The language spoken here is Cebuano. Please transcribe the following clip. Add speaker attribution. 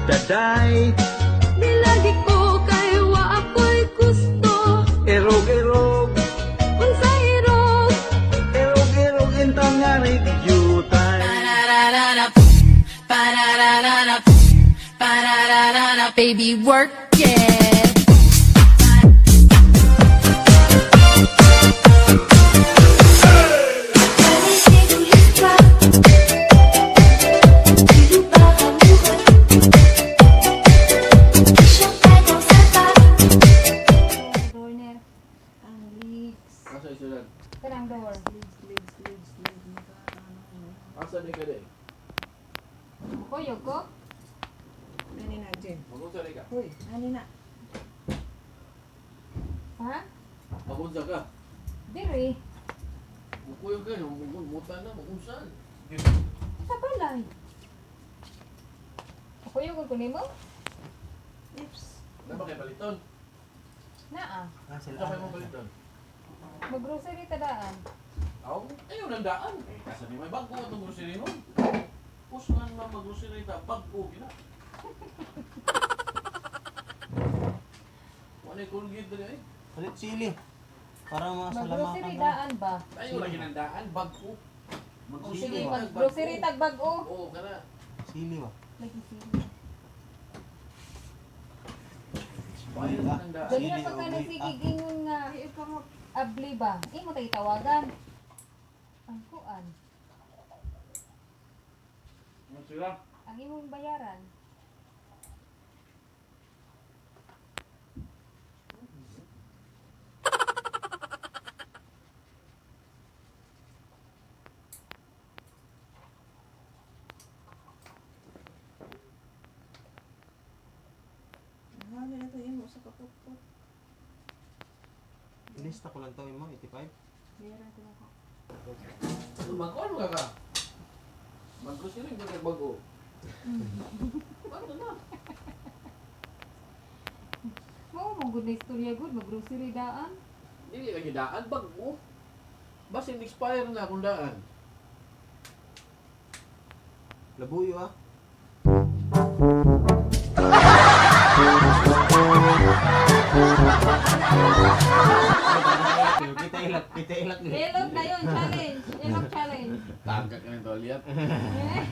Speaker 1: daday.
Speaker 2: Bilagi ko kay wa ako'y gusto.
Speaker 1: Erog erog.
Speaker 2: Unsa irog?
Speaker 1: Erog erog intang nga jutay.
Speaker 2: Baby, work it.
Speaker 3: Door na.
Speaker 4: Ang leaks.
Speaker 5: Asa isulan?
Speaker 3: Kanang door.
Speaker 4: Leaks, leaks, leaks, leaks. Ano.
Speaker 5: Asa ni ka day?
Speaker 3: Kuyog ko?
Speaker 4: Ani na, Jen.
Speaker 5: Magunsa ni ka?
Speaker 4: Hoy, ani na.
Speaker 3: Ha?
Speaker 5: Magunsa ka?
Speaker 3: Diri.
Speaker 5: Mukuyog ka, muta na, magunsan.
Speaker 3: Sa balay. Kuyog ko nimo?
Speaker 4: Lips.
Speaker 5: Na ba kay baliton?
Speaker 3: Naa.
Speaker 6: Ah, sila.
Speaker 5: Sa kay mo baliton?
Speaker 3: Mag-grocery tadaan.
Speaker 5: Aw, ayaw nang daan. Eh, kasi ni may bago itong grocery mo. Puslan na mag-grocery ta, bago gina. Wala yung Colgate dali eh.
Speaker 6: Palit sili. Para mga
Speaker 3: Mag-grocery
Speaker 6: salamakan.
Speaker 3: daan ba?
Speaker 5: Ayaw lagi nang daan, bago.
Speaker 3: O sige,
Speaker 6: Sili ba?
Speaker 3: mag-grocery tag bag-o.
Speaker 5: Oo, kana.
Speaker 6: Sili ba?
Speaker 3: Lagi sili.
Speaker 5: Bayad
Speaker 6: Ah.
Speaker 5: ng daan.
Speaker 3: Dali na
Speaker 6: Sili
Speaker 3: pagka
Speaker 6: o may-
Speaker 3: nagsigigingon nga abli ba? Imo tay tawagan. Ang kuan,
Speaker 5: Ano sila?
Speaker 3: ang imong bayaran.
Speaker 4: Ano na ito yun? Sa kapot-pot.
Speaker 6: Ilista ko lang to mo, 85.
Speaker 4: Meron ko na ako.
Speaker 5: Mag-on ka ka. Mag-grocery ka kag bago. Ano na?
Speaker 3: Mao mo gud na istorya gud mag-grocery daan.
Speaker 5: Dili lagi daan, bago. Basin expire na akong daan.
Speaker 6: Labuyo ah. Kita ilak, kita ilak.
Speaker 3: Elok na yun, challenge. Elok challenge.
Speaker 5: Tagak ka ng tolyat.
Speaker 3: Eh.